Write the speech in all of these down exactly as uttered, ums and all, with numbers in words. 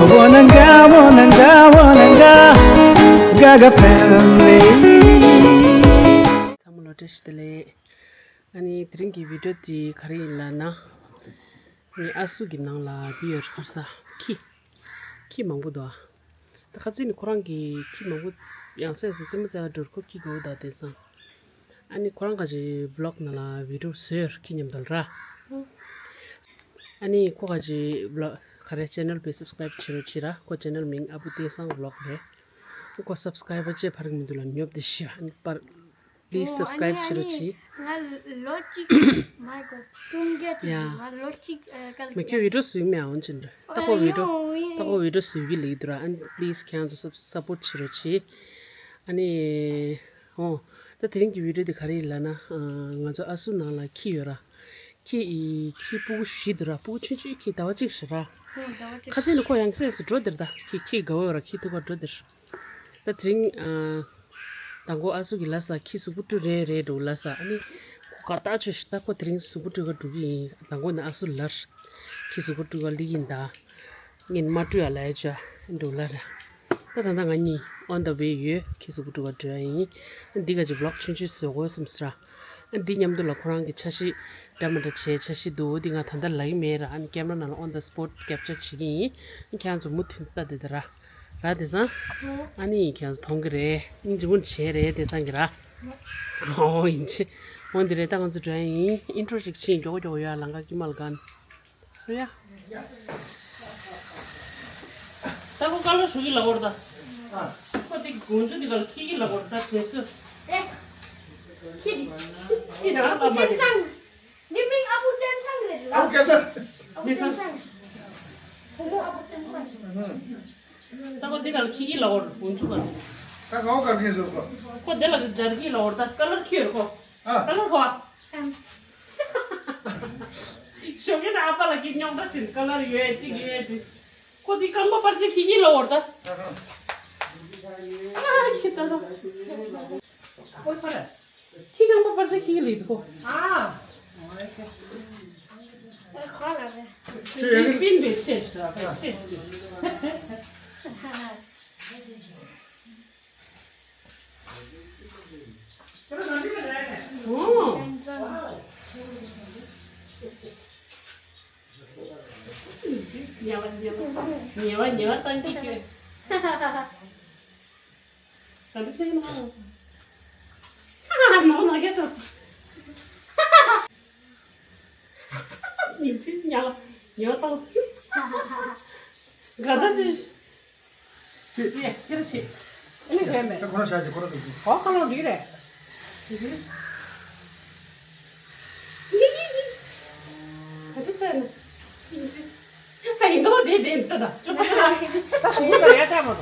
Wananga, wananga, wananga, Gaga family. ཚང་མ་ལ་བཀྲ་ཤིས་བདེ་ལེགས། ཨ་ནི་དེ་རིང་གི་བི་ཌིའོ་དེ་ག་རེ་ཡིན་ལབ་ན། ངའི་ཨ་སུ་གི་ནང་ལ་འདི་ཡོད་རེད། ཁ་སང་ཁྱི། ཁྱི་མང་པོ་འདུག་ཨ། ད་ཁ་སང་ནི་ཁོ་རང་གི་ཁྱི་མང་པོ་ཡང་སེ་སེ་རྩེད་མོ་རྩེ་ག་འགྲོ་ཁོ་ཁྱི་དགའ་བོ་ད་དེང་སང་། ཨ་ནི་ཁོ་རང་ག་ཅིག་བི་ལོག་ནང་ལ་བི་ཌིའོ་བཟོས་ཡོད་རེད། ཁྱི་མཉམ་དུ་ར། ཨ་ནི་ཁོ་ག་ཅིག་བི་ལོག་ག་རེ་ཆེ་ནལ་དཔེ་སབ་སི་ཀ་རེབ་བྱེད་རོགས་བྱེད་ར། ཁོ་ཆེ་ནལ་མིང་ཨ་བུ་བསྟན་བཟང་བི་ལོག་རེད། ཁོ་སབ་སི་ཀ་རེབ་བར་ཅིག་ཕར་གི་མི་འདུག་ལ་ཉོབ་དེ་ཤི་ཨ་ནི་པར། Please subscribe བྱེད་རོགས་གྱིས། ང་ལོ་གཅིག་མ་གོ་སྟོང་བརྒྱ་ཅིག་ཡ། ང་ལོ་གཅིག་ཨ། ག་ལ་མ་ཁྱོད་བི་ཌིའོ་བཟོས་མེད་ཨ། འོན་ཅི་འདྲ་ད་ཁོ་བི་ཌིའོ་ད་ཁོ་བི་ཌིའོ་བཟོས་ཀྱི་ལེགས་འདུག་ར། ཨ་ནི་please ཁྱེད་རང་ཚོ་སབ་སབ་པོར་བྱེད་རོགས་གྱིས། ཨ་ནི། ཨོ། ད་དེ་རིང་གི་བི་ཌིའོ་དེ་ག་རེ་ཡིན་ལབ་ན། ང་ཚོ་ཨ་སུ་ནང་ལ་ཁྱི་ཡོད་ར། ཁྱི་ཡི་ཁྱི་སྤུ་གུ་བཞི་འདུག་ར། སྤུ་གུ་ཆུང་ཆུང་ཁྱི་ཟླ་བ་གཅིག་རེད་ར། ཁ་སང་ནི་ཁོ་ཡང་སེ་སུ་འགྲོ་དེར་ད་ཁྱི་ཁྱི་དགའ་བོ་ཡོད་ར། ཁྱི་ཐུག་ག་འགྲོ་དེར། ད་དེ་རིང་། ཨ། མདང་དགོང་ཨ་སུ་གི་ལ་ས་ཁྱི་གཟུགས་པོ་བཀྲུ་རན་རན་འགྲོ་ལ་ས། ཨ་ནི། ཁོ་ག་ད་ཆུ་ཞིག་ད་ཁོ་དེ་རིང་གཟུགས་པོ་བཀྲུ་ག་འགྲོ་གི་ཡིན། མདང་དགོང་ནི་ཨ་སུ་ལར། ཁྱི་གཟུགས་པོ་བཀྲུ་ག་སླེབས་ཀྱི་ཡིན་ད། ངས་མ་བཀྲུ་ཡ་ལ་ཡ་ཆ་འགྲོ་ལ་ར། ད་ད་ད་ང་གཉིས་on the way ཡོད། ཁྱི་གཟུགས་པོ་བཀྲུ་ག་འགྲོ་ཡ་ཡིན། འདི་ག་ཅིག་བི་ལོག་ཆུང་ཆུང་བཟོ་དགོས་བསམ་སི་ར། འདི་མཉམ་དུ་ལ་ཁོ་རང་གི་འཆར་གཞི་འདྲ་མི་འདྲ་བྱས་འཆར་གཞི་འདུག་འདི་ང་ད་ལྟ་ལབ་ཀྱི་མེད་ར། ཨ་ནི་ཀེམ་ར་ནང་ལ་on the spot capture བྱེད་ཀྱི་ཡིན། ཁྱེད་རང་ཚོ་མུ་མཐུད་ལྟ་དེ་དེ་ར། ར་དེ་སང་། ཨ་ནི་ཁྱེད་རང་ཚོ་མཐོང་གི་རེད། སྙིང་རྗེ་མོ་བྱས་རེད་དེ་སང་གི་ར། ཨོ་ཡིན་ཆེ། འོ་འདི་རེད། ད་ང་ཚོ་འགྲོ་ཡ་ཡིན། ཨིན་ཊྲོ་ཅིག་ཕྱིན་མགྱོགས་མགྱོགས་ཡོད་ཨ། ལང་ཀ་ཀི་མལ་གན། སོ་ཡ། ད་ཁོ་ཀ་ལོ་ཞུ་གི་ལ་འོར་ད། ཁོ་དེ་དགོང་ཆུ་དེ་ག་ལ་ཁྱི་གི་ལ་འོར་ད་དེ་སུ། ཨེ། ཁྱི་དེ། ཁྱི་ད་ལ་ཨ་བུ་བསྟན་བཟང་། འདི་མིང་ཨ་བུ་བསྟན་བཟང་རེད་ལ། ཨ་བུ་བསྟན་བཟང་། ཨ་བུ་བསྟན་བཟང་། བུ་མོ་ཨ་བུ་བསྟན་བཟང་། ད་ཁོ་དེ་ག་ལ་ཁྱི་གི་ལ་འོར་དགོང་ཆུ་ག་ལ། ད་ག་བ་ག་ཁྱི་ཟེར་ཁོ། ཁོ་དེ་ལ་སྦྱར་གི་ལ་འོར་ད་ཀ་ལར་ཁྱི་ཡོད་ཁོ། ཨ། ཀ་ལར་ཁོ་ཨ། ཞོགས་ཀས་ཨ་ཕ་ལ་ཁྱི་རྙོག་དྲ་བྱེད་ཀ་ལར་ཡོད་ཅིག་ཡོད་ཅིག་ཁོ་དེ་རྐང་པ་པར་ཆས་ཁྱི་གི་ལ་འོར་ད། ཨ་ཁྱི་ད་ད། ཁྱི་རྐང་པ་པར་ཆས་ཁྱི་གི་ལ་འདུག་གོ། ཨ། ཁྱི་ཡི་པིན་པའི་ཆས་ཤིག་ཨ་ཆས་ཤིག་ཨོ། ཉེ་བ་ཉེ་བ་ཉེ་བ་ཉེ་བ་བཏང་གི་ཁྱོད། ག་འདྲ་བྱས་ནས་མ་ལོག་ཧ་ཧ་ཧ། ནོར་ནོར་སྐད་ཆ། ཉིན་གཅིག་ཉལ་ཉལ་བཏང་སོང་། ག་ད་ཅི། ཅི། ཡ་ཁྱེར་ཆེ། ཨ་ནི་བྱས་མེད། ད་ཁོ་རང་བྱ་ཅི་ཁོ་རང་འདུག་ཅི། ཨོ་ཁ་ལོ་འདི་རེད། འདི་རེད། ག་འདྲ་བྱས་ནས། ཨ་ཡིན་ནོ་དེ་དེ་ད་ད། ད་སུ་ལ་ཡ་ཆ་མ་ཐོ།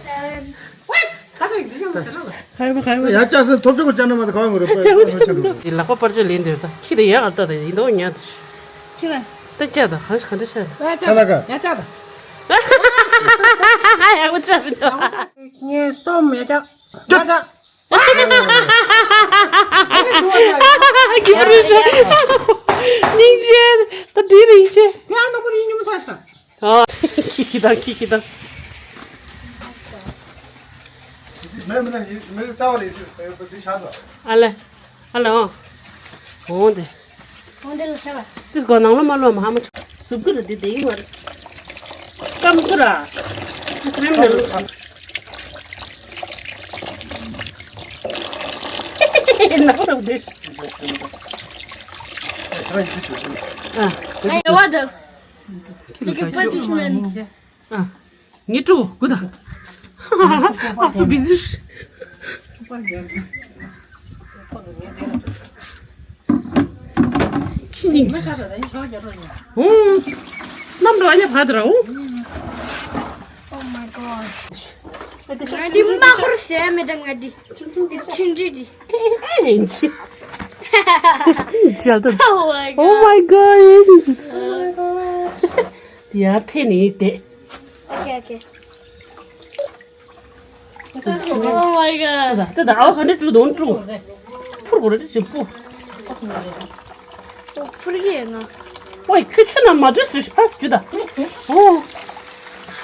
ཁ་སོ་ཡིན་འདི་ཆ་མ་ཟེར་ལ། ཁ་ཡོད་པ་ཁ་ཡོད་པ། ཡ་ཅག་སེ་ཐོབ་ཆོག་གི་ཅག་ན་མ་ད་ཁ་བ་ངོ་རེ་པ་ཡ་ཅག་སེ་ཐོབ་ཆོག་གི། ལག་པ་པར་ཆས་ལེན་འདོད་ད་ཁྱི་དེ་ཡ་ཨ་ད་ད་ཡིན་ནོ་ཉ་ད། ཁྱི་ལ། ད་ཀྱ་ད་ཧ་ག་འདྲ་ཆ་ད། ཡ་ཅག་ད། ཡ་ཅག་ད། ཡ་གོ་ཆ་མི་འདུག་ངས་སོམ་ཡ་ཅག་ཡ་ཅག་རྒྱ་རི་ཆ། སྙིང་རྗེ། ད་འདི་རིང་ཆེ། ཡ་ན་པོ་དེ་ཉུང་ཆ་ཤ། ཨ། ཁྱི་ཁྱི་དང་ཁྱི་ཁྱི་དང་། མེ་མེ་ན་མེ་རྩ་བ་ལས་ཤི་དེ་ཤ་ཟ། ཨ་ལེ། ཨ་ལེ་ཨོ། འོང་དེ། འོང་དེ་ལ་ཤ་ལ། དེ་སྒོ་ནང་ལ་མ་ལོ་མ་ཧ་མ་ཆུ། ཟུག་གི་རེད་དེ་དེ་ཡིན་མ་རེད། སྐམ་གི་ར། ཁྲེམ་ནང་ལ། ནག་ར་བདེ། ཨ། ངའི་བ་དང་། ཁྱེད་ཀྱི་ཕ་དུ་ཤུ་ཡ་ནི། ཨ། ངེད་ཀྲུ་གུ་དང་། ཨ་སུ་བི་ཟི། ཁྱི་ནི། ཧུང་། ནམ་ར་ཉ་ཕ་དུ་ར་ཧུང་། Oh my god. ང་འདི་མ་ཁོར་ཟས་མེད་ད་ང་འདི། ཆུང་ཆུང་འདི། ཨེ་ཅི། ཅལ་ཏོ། Oh my god. Oh my god. ཡ་ཐེ་ནི་དེ། Okay, okay. Oh my god. ད་ད་ཨོ་ཧན་ཌེ་ཌི་ཊུ་དོན་ཊུ། ཕུར་གོ་རེ་ཅི་པུ། ཨོ་ཕུར་གི་ཡ་ང་། ཝའི་ཁྱོད་ཆུ་ན་མ་དུས་སུ་ཕ་སུ་ད། ཨོ།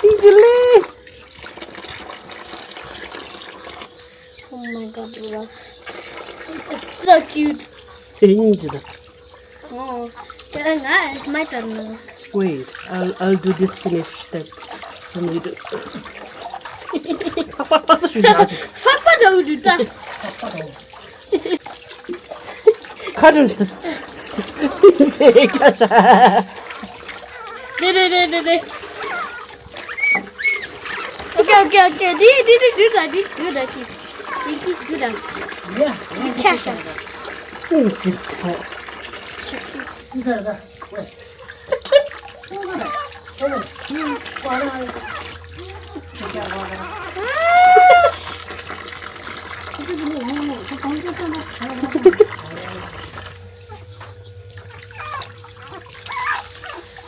ཏིང་ཅི་ལེ། Oh my god, Dora. It's so cute. ཨེ་ཡིན་གྱི་ད། Oh, དེ་ང་my turn. Wait, I'll, I'll do this finish step. ཕག་པ་ཕག་པ་ཞུ་ཡ། ཕག་པ་འདྲ་བོ་འདུག་ད། ཁ་ཐུག་ཞེས་སྐྱ་ཤ། རེ་རེ་རེ་རེ་རེ། Okay, okay, okay. This, this is good, this is good, this is good. Yeah. ཁྱ་ཤ། ཨུ་ཅི་ཐ། ཤ་ཤ།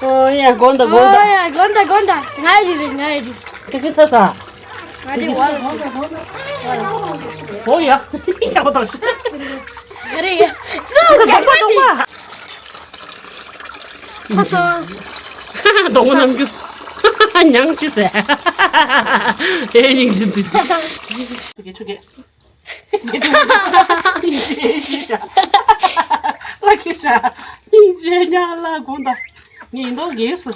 ཨོ་ཡ་དགོན་དང་དགོན་དང་། ཨོ་ཡ་དགོན་དང་དགོན་དང་། ང་ཡི་རེད། ང་ཡི་རེད། ཁི་ཁི་ཚ་ཚ། ང་རེད་བ། ཨོ་ཡ། ཡག་པོ་དང་ཤི། ང་རེད་ཡ། སུ་རྒྱག་པ་དེ། ཚ་སོང་། སྡོང་པོ་རྣམས་རྒྱུ། མྱང་ཆུ་ཟེར། ཨེ་སྙིང་རྗེ་འདུག་ཆུ་གེ་ཆུ་གེ། ལ་ཁི་ཤ། སྙིང་རྗེ་ཉག་ལ་དགོངས་དག་ངས་མདོག་གེ་སོ།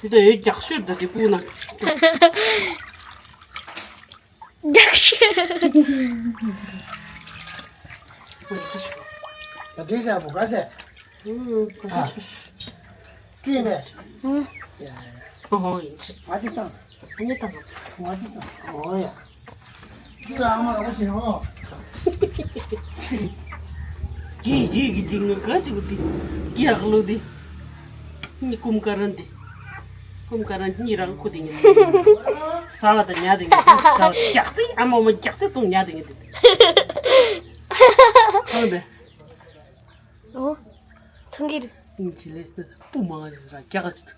དེ་ད་ཡོད་རྒྱག་ཤོད་ད་དེ་སྤུ་ན། རྒྱག་ཤོད། ད་དུས་ཟ་བུ་ག་ཟེ། ཨུམ། ག་ཟེ་ཤོད། ཀྲུའི་མེད། ཨུམ། ཡ་ཡ། ཨོ་ཧོ་ཡིན་ཆི། ང་དེ་སང་། ཨ་ནི་ད་ང་། ང་དེ་སང་། ཨོ་ཡ། ཀྲུའི་ཨ་མ་ར་བ་ཆེ་ཧོ། གི་གི་གི་གི་ང་ག་ཅིག་གི་གི་ཡག་ལོ་དེ། ནི་ཀུམ་ཀ་རན་དེ། ཀུམ་ཀ་རན་ནི་རང་ཁུ་དེ་ངེ་ཟ་བ་དང་ཉ་དེ་ངེ་ཟ་བ་རྒྱག་ཚིག་ཨ་མ་མ་རྒྱག་ཚིག་དུང་ཉ་དེ་ངེ་དེ། ཧང་དེ། ཨོ། ཐུང་གི་རེད། ཨིན་ཇི་ལེ། སྤུ་མང་རེད་ར་རྒྱག་ཅིག་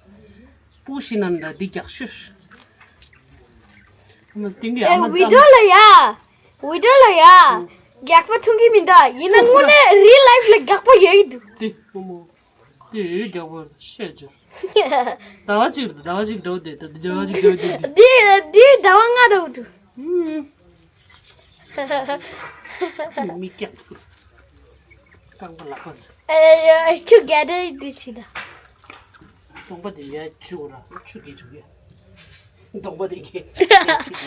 སྤུ་ཤི་ན་འདྲ་འདི་རྒྱག་ཤོད། ཨ་མ་ཏིང་གི་ཨ་མ་ཨེ་བི་ཌིའོ་ལ་ཡ། བི་ཌི་ཡོ་ལ་ཡ། རྒྱགས་པ་མཐོང་གི་མི་འདུག་ཡིན་ན་དངོས་གནས་རི་ཡལ་ལའིཕ་ལ་རྒྱགས་པ་ཡོད་ཀྱི་འདུག་དེ་མོ་མོ། དེ་ཡོད་རྒྱགས་པ་བཤད་རྒྱུ། ཟླ་བ་གཅིག་རེད། ཟླ་བ་གཅིག་འདྲ་བོ་དེ་ད་འདི་ཟླ་བ་གཅིག་འདྲ་བོ་དེ་དེ། འདི་འདི་ཟླ་བ་ལྔ་འདྲ་བོ་འདུག་ཨུམ། མི་སྐྱག་རྐང་པ་ལག་པ་ཚོ། ཨེ་ཆུ་ག་འདྲ་འདི་ཆི་ད། གདོང་པ་དེ་ངས་ཆུ་འོ་ར་ཆུ་གི་ཆུ་གི་གདོང་པ་དེ་གི་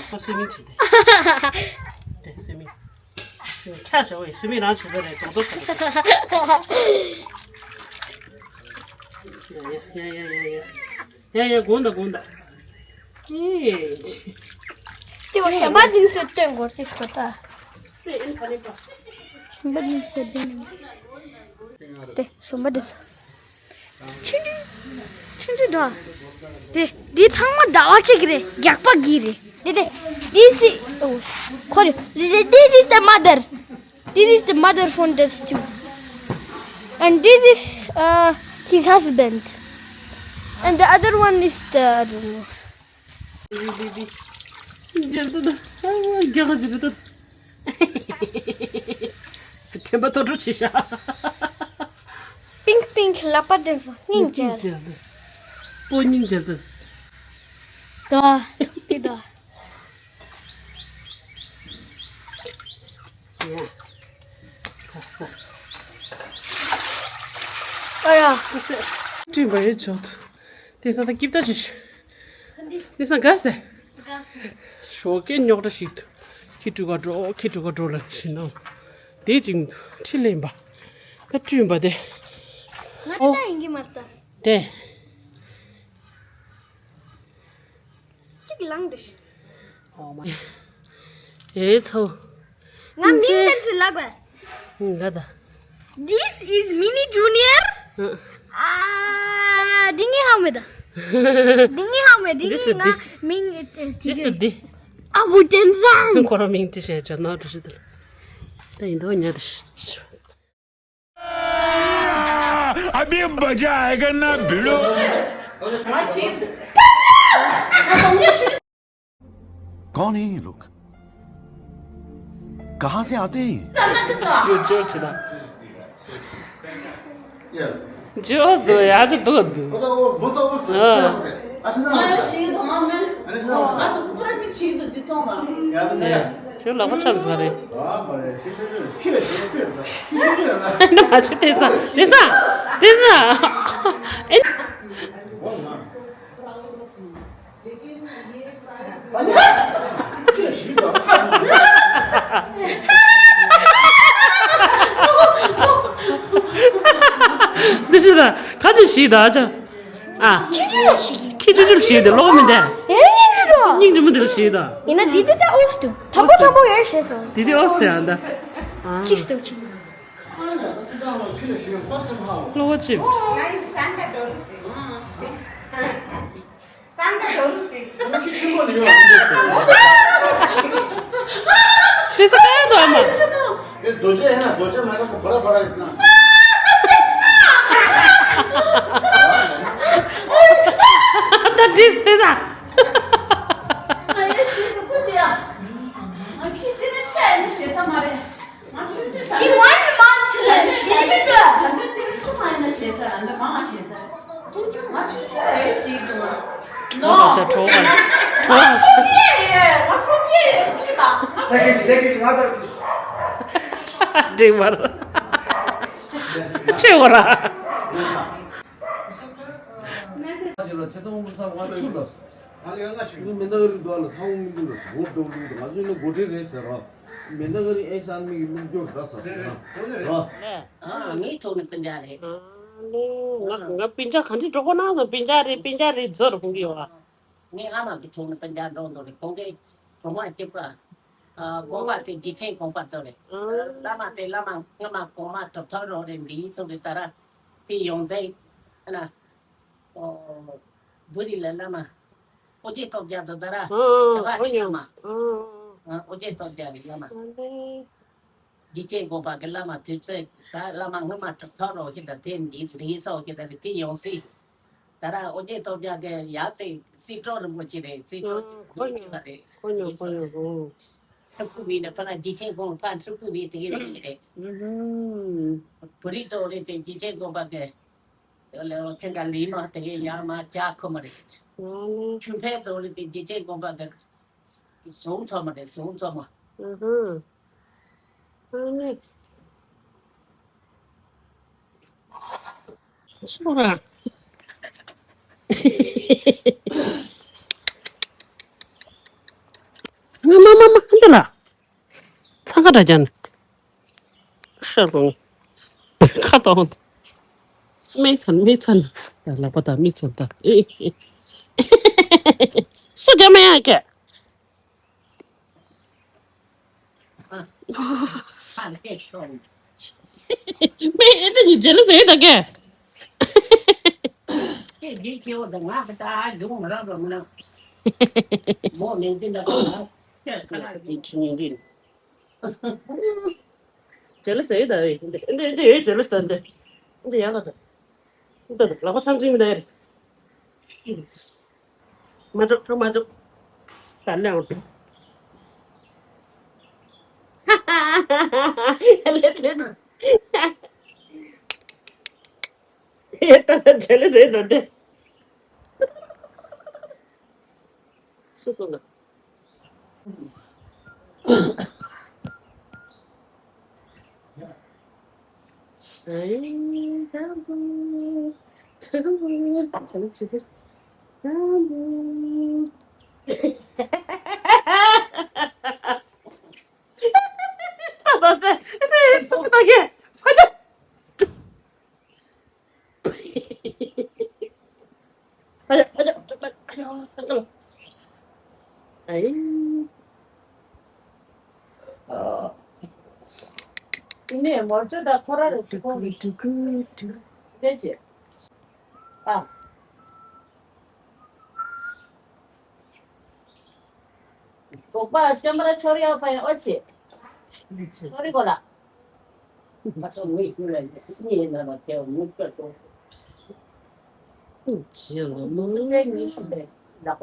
ཁོ་སུ་མིན་ཆི་དེ། དེ་སུ་མིན། སུ་མིན་ཁྱ་ཞོག་ཡེ་སུ་མིན་རང་ཆི་ཟེར་རེད་གདོང་ཏོ་ཆ་ཡ་ཡ་ཡ་ཡ་ཡ་ཡ་ཡ་ཡ་དགོང་ད་དགོང་ད། ཨེ། དེ་བ་ཞམ་པ་དེ་ཚོ་སྟོན་དགོས་དེ་ཁོ་ད། ཞམ་པ་དེ་ཚོ་སྟོན་དེ་ཞམ་པ་དེ་ཚོ། ཆུང་ཆུང་ཆུང་ཆུང་འདྲ། དེ་དེ་ཚང་མ་ཟླ་བ་གཅིག་རེད། རྒྱགས་པ་གི་རེད། དེ་དེ་དེ་སི་ཨོ་ཁོ་རེད། This is the mother. This is the mother from the stew. And this is uh, his husband. And the other one is the, I don't know. རྒྱགས་པ་ཅིག་རེད། དྲན་པ་ཐོ་འགྲོ་བྱེད་ཤག་པིང་པིང་ལག་པ་འདྲེན་པོ་སྙིང་རྗེ། སྤོ་སྙིང་རྗེ་འདུག་ད་ཀི་ད། ཡ། ཁ་ས། ཨ་ཡ། ཁ་ས། སྤྲིན་པ་ཡོད་ཆོག་ཏུ། དེ་ས་ད་སྐྱིབས་ད་ཅི་ཞུ། དེ་ས་ག་སེ། ཞོགས་ཀས་རྙོག་དྲ་ཞིག་ཏུ། ཁྱི་ཕྲུ་ག་འགྲོ་ཁྱི་ཕྲུ་ག་འགྲོ་ལ་ཞིག་ནོ། དེ་ཅིང་དུ་ཁྲི་ལེན་པ། ད་སྤྲིན་པ་དེ། ང་དེ་ད་ཡིན་གྱི་མ་རེད་ད། དེ། གཅིག་ལངས་འདྲི། ཨོ་མ། ཨེ་ཚོ། ང་མིང་ལ་ཚུར་ལབ་པ། ང་ད། This is Mini Junior. ཨ། འདི་ངའི་ཧ་མེད་ད། འདི་ངའི་ཧ་མེད། འདི་ངའི་ང་མིང་དེ་དེ་གི། ཨ་བུ་དེན་རང་། ཁོ་རང་མིང་དེ་བཤད་བྱ་ན་འདྲི་ཞིག་ད། ད་ཡིན་དོ་ཉ་དེ་ཞིག अभी मजा आएगा ना भिड़ो। कौन है ये लोग? कहाँ से आते हैं ये? ཅོ་ཅོ་ཅི་ད། ཅོ་དུ་ཡ་ཅི་དུ་དུ། ཅོ་ལག་པ་འཆམ་ཟ་རེད། ནི་མ་ཆུ་དེ་ས་དེ་ས་དེ་ས། ཨེ། འདི་ཞིག་དང་ཁ་ཅིག་ཞིག་དང་ཨ་ཅག་ཨ། ཁྱི་ཆུ་ཆུ་ཞིག་དང་ལོག་མི་འདུག་ཨེ་སྙིང་རུས་རོ། སྙིང་རྗེ་མོ་འདི་ལ་ཞིག་དང་། ཡིན་ན་འདི་འདི་ད་ཨོས་དུ་དམ་པོ་དམ་པོ་ཡོད་ཞེས་སོ། འདི་འདི་ཨོས་དེ་ཨ་ད། ཨ། ཁྱི་སྟོབས་ཆེ། གློ་བ་ཆེ། དེ་ས་ཀ་ཡ་དོ་ཨ་མ། རྡོ་རྗེ་ཡིན་ན་རྡོ་རྗེ་མ་ཡིན་ན་བ་ར་བ་ར་ཡིན་ན། ད་དེ་སེ་ད། ང་ཡེ་ཤེས་ཀྱི་སྐུ་ཞེས་ཡ། ང་ཁྱི་དེ་ནི་ཆ་ཡིན་ཞེས་ས་མ་རེད། In one month, she will do. ང་ཆུང་ཆུང་ཡིན་ན་ཞེས་ས་ར་འདྲ་མང་ང་ཞེས་ས། ང་ཆུང་ཆུང་ཡིན་ཞེས་འདུག་ང་། ཁྲོ་བ་ཤ་ཁྲོ་བ་ཁྲོ་བ་ཤ། ང་ཧྥུ་པི་ཡིན་ཧྥུ་པི་ཡིན་ཧྥུ་པི་ཡིན། འགྲིག་མ་རེད། ཆེ་བ་ར། ཚེ་ཐོག་དབུས་ས་དབང་ཐུག་ལ། ཨ་ལེ་ང་ཞུ། མི་འདང་རིགས་འདུག་ཨ་ལ་ས་འོང་མི་འདུག་ལ་འོ་འགྲོ་འདུག་ང་ཚོ་ནི་འགོ་ཁྲིད་རེད་ཟེར་རོ། མི་འདང་རིགས་ཨེ་ས་མི་གི་སློབ་སྦྱོང་ར་ས་ཟེར་ན། རོ། ཨ་ངའི་ཐོག་ནས་སྤུན་ཀྱག་རེད། ང་ང་སྤུན་ཀྱག་ག་འདྲ་འགྲོ་གོ་ན་སྤུན་ཀྱག་རེད་སྤུན་ཀྱག་རེད་ཟེར་ཁོང་གི་ཡོད་ཨ། ངའི་ཨ་མ་གི་ཐོག་ནས་སྤུན་ཀྱག་འགྲོ་འདུག་རེད་ཁོང་གི་གྲོང་པ་གཅིག་པ། དགོན་པ་དེ་རྗེ་བཙུན་དགོན་པ་ཚོ་རེད། བླ་མ་དེ་བླ་མ་སྔ་མ་གོང་མ་གྲུབ་ཐོབ་རོགས་རེད་འདིའི་ཚོ་གི་ད་ར་དེ་ཡོང་ཚེ་ཨ་ན། བུ་རི་ལ་བླ་མ། ཨོ་རྒྱན་སྟོབས་རྒྱལ་དུ་ད་ར། ཨ་ཨ། དེ་བ་ཨོ་རི་བླ་ཉོ། མ། ཨ་ཨ། ཨོ་རྒྱན་སྟོབས་རྒྱལ་རི་བླ་མ། ཨ་ལེ། རྗེ་བཙུན་དགོན་པ་གི་བླ་མ་དུས་ཚོད་ད་བླ་མ་སྔོན་མ་གྲུབ་ཐོབ་རོགས་ཤིག་ད་དེ་འདི་འདི་སོགས་ཤིག་ད་རེ་དེ་ཡོང་སྲིད། ད་ར་ཨོ་རྒྱན་སྟོབས་རྒྱལ་གི་ཡག་དེ་སྲིད་གྲོགས་རིན་པོ་ཆེ་རེད་སྲིད་གྲོགས་ཀྱི་བུ་ཆེ་བ་རེད། ཁོ་ཉོ་ཁོ་ཉོ་ཁོ་ཉོ། ཁྲུ་ཀུ་བི་ནི་ཕ་ན་ཇི་ཆེན་གོང་ཕ་ཁྲུ་ཀུ་བི་དེ་གི་རེད། བུ་རི་ཙོ་རེད་དེ་ཇི་ཆེན་གོང་པ་གི་ལེ་ཐེངས་ཀ་ལི་མ་དེ་གི་ཡང་མ་ཅག་ཁོ་མ་རེད། ཆུ་ཕན་ཙོ་རེད་དེ་ཇི་ཆེན་གོང་པ་གི་ཟུང་ཚོ་མ་རེད། ཟུང་ཚོ་མ། ཨ་ནི། སོ་ར། མ་མ་མ་མ་འདི་ལ། ཚང་ཁ་འདྲ་ཅན། ཤ་ཚང་། ཁ་དོག་མིག་ཚན་མིག་ཚན། ད་ལག་པ་དང་མིག་ཚན་དང་། སུ་རྒྱ་མ་ཡང་སྐད། མེ་ཨེ་ཏི་ནི་ཇེ་ལི་སི་ཡོད་ད་གས། ཁྱེད་འདི་ཁྱེད་འོ་ད་ང་གི་ད་ཡོང་མ་རག་པ་མིན་ན། མོ་མིང་འདི་འདྲ་པ་ལ་ཁྱེད་ཁ་ལག་འདི་ཆུ་ཉིན་འདི། ཇེ་ལི་སི་ཡོད་ད་ཨེ་འདི་འདི་འདི་ཡོད་ཇེ་ལི་སི་ད་འདི། འདི་ཡག་ག་ད། འདི་ད་ལག་པ་ཆང་ཆིང་མི་ད་ཨེ་རེད། མ་འཇོག་ཁྲོ་མ་འཇོག་ད་ལེ་འོང་། ཧ་ཧ་ཧ་ཧ། ལེ་ལེ། ཨེ་ད་ད་ཇེ་ལི་སི་ཡོད་ད་འདི། སུ་ཚོ་ན། ཨ། ཨ། ཟོག་པ་སེམས་པ་ཆོར་ཡག་པ་ཡང་ཨོ་ཆེ། ཆོ་རི་གོ་ལ། ཨ་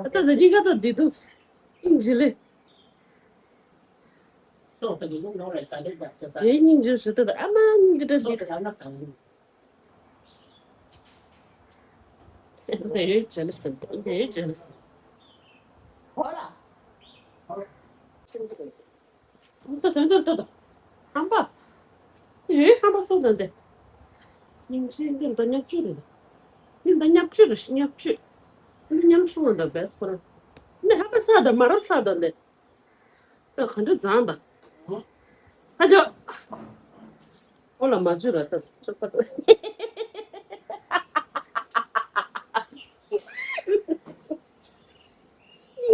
ད་ད་འདི་ག་ད་འདི་ཐུག་ཨིན་ཇི་ལེ། དེ་སྙིང་རྗེ་ཞུ་ད་ད་ཨ་མ་སྙིང་རྗེ་ད་འདི། དེ་ཡོད་ཇེ་ལི་སི་དེ་ཡོད་ཇེ་ལི་སི། ད་ད་ད་ད་ཧམ་པ། དེ་ཡོད་ཧམ་པ་སོང་ད་འདི། སྙིང་རྗེ་འདི་ད་ཉག་ཆུ་རེད། འདི་ད་ཉག་ཆུ་རེད་ཉག་ཆུ། འདི་ཉམ་ཆུང་བ་ད་བས་ཁོ་རང་། འདི་ཧམ་པ་ཚ་ད་མ་རབས་ཚ་ད་འདི། ཨ་ག་འདྲ་བཟང་ད། ཨ་ཅོ། ཨོ་ལ་མ་བཅུ་ར་ད་ཅོག་པ་ད།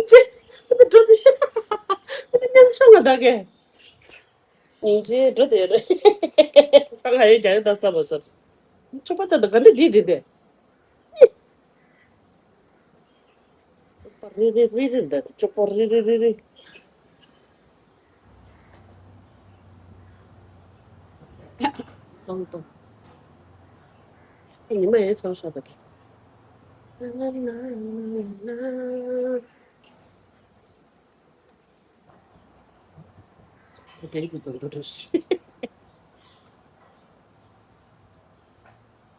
ཅེ། ཅེ་ད་འགྲོ་དེ། ཨ་ད་ཉམ་ཆུང་ང་ད་གས། ཉིན་རྗེས་འགྲོ་དེ་རེད། ཚང་ང་ཡོད་རྒྱ་ཡོད་ད་ཚ་བ་ཚ། ཅོག་པ་ད་ད་ག་འདྲ་བགྱིས་དེ་དེ། རི་རི་རི་རི་འདི་ཅོག་པོ་རི་རི་རི་རི། ཏོང་ཏོང་། ཉི་མ་ཡང་ཚང་ཤག་པ་དེ། དེ་གི་དོན་དུ་རེ་ཞིག་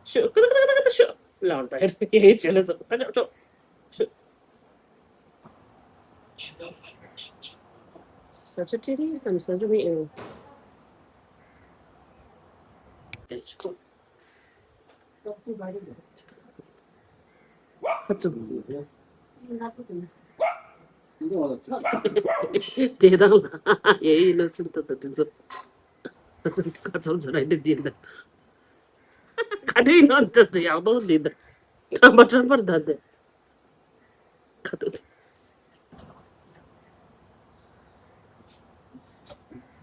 ཤོད། ཀ་ཀ་ཀ་ཀ་ཀ་ཤོད། ལའང་ད་ཡེ་ཅེ་ལ་ཟ་ཀ་ཅོག་ཅོག་ཤོད། ས་ཆ་ཁྲི་རིང་སམ་ས་ཆ་མི་ཨེ། ཁ་ཚུམ། དེ་དང་ལ་ཡེ་ཡེ་ལ་སིན་ཏོ་ཏོ་དེ་ཚོ། ཁ་ཚུམ་ཚོ་ར་འདི་འདི་འདི། ག་འདྲའི་ནང་དུ་ཡག་པོ་འདི་འདི། ཁྲམ་པ་ཁྲམ་པར་ད་འདི། ཁ་ཏོ།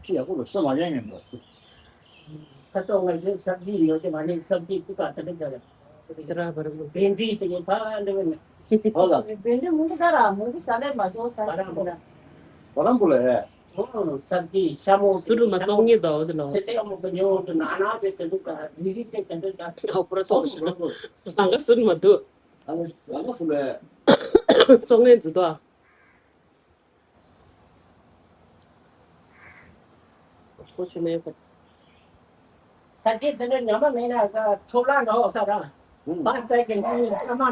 ཁྱི་ཡག་པོ་ལ་ས་མ་ཡང་ཡང་འདུག་ཁ་ཏོ་ང་ཡིན་སབ་ཇི་ཡོད་ཀྱི་མ་ནི་སབ་ཇི་ཀུ་ཀ་ཏ་ཏ་ཏ། དེ་ར་བར་མོ། བེན་ཌི་དེ་ཡིན་ཕ་འདི་མིན། ཧོ་ལ། བེན་ཌི་མུ་གུ་ད་ར་མུ་གུ་ས་ལེ་མ་ཏོ་ས་ར་མོ་ར། བ་རམ་པུ་ལ་ཧེ། ཧོ་སབ་ཇི་ཤ་མོ། སུ་རུ་མ་ཙོག་ངེ་ད་འོ་དེ་ལ། ཚེ་ཏེ་ཡ་མོ་གི་ཉོ་དུ་ན་ན་དེ་དེ་འདུག་ག་རི་རི་དེ་དེ་འདུག་ག་ཧོ་པུ་ར་ཏོ་ཤི་ན། ལང་ག་སུ་རུ་མ་འདུག་ཨ་ནི་ལང་ག་སུ་ལེ། ཙོག་ངེ་འདུག་ད། ཁོ་ཆུ་མེད་ཁོ། ད་དེ་དེ་འདྲ་ཉམས་པ་མེད་ན་ད་ཐོབ་ལ་འགྲོ་ས་ར། ད་ད་གི་ཉམས་མེད་ཨ་མ།